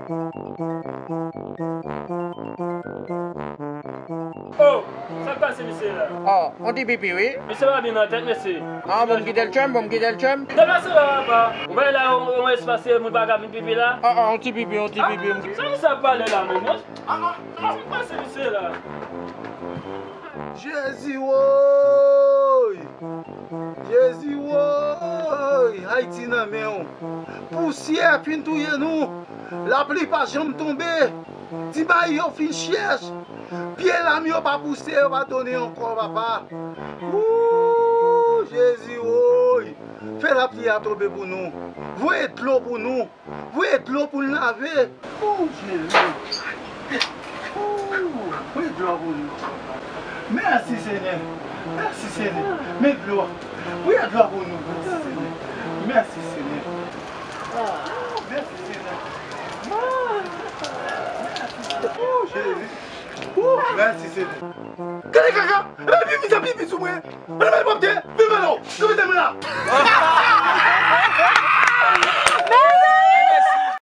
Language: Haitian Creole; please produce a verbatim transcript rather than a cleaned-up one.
Oh, sa k pase mesye la? Oh, on ti pipi, wi. Mesye pa byen nan tèt, mesye. Ah, bon, m kite l tchèm, bon, m kite l tchèm. Deplase la, papa. Ou wè la, yon, yon espas, moun pa ka vin pipi la. Ah, ah, on ti pipi, on ti pipi. Sa ki sa pale la, menm? Sa k pase mesye la? Jezi woy! Jezi woy! Ayiti nan men w. Pousyè fin touye nou. Lapli pa janm tonbe. Ti bay yo fin chèch. Pye lam yo pa pouse, yo pa donnen ankò, papa. Ooh, Jezi woy! Fè lapli a tonbe pou nou. Voye dlo pou nou. Voye dlo pou n lave. Ooh, Jezi. Ooh, voye dlo pou nou. Mèsi, Senyè. Mèsi, Senyè. Men dlo. Voye dlo pou nou. Mèsi, Senyè. Mèsi, Senyè. Ooh, mèsi, Senyè. Ooh, Jezi. Ooh, mèsi, Senyè. Gade kaka! Epi pipi sa pipi sou mwen! Mwen mwen pwòpte! Viv alò! Viv mwen la!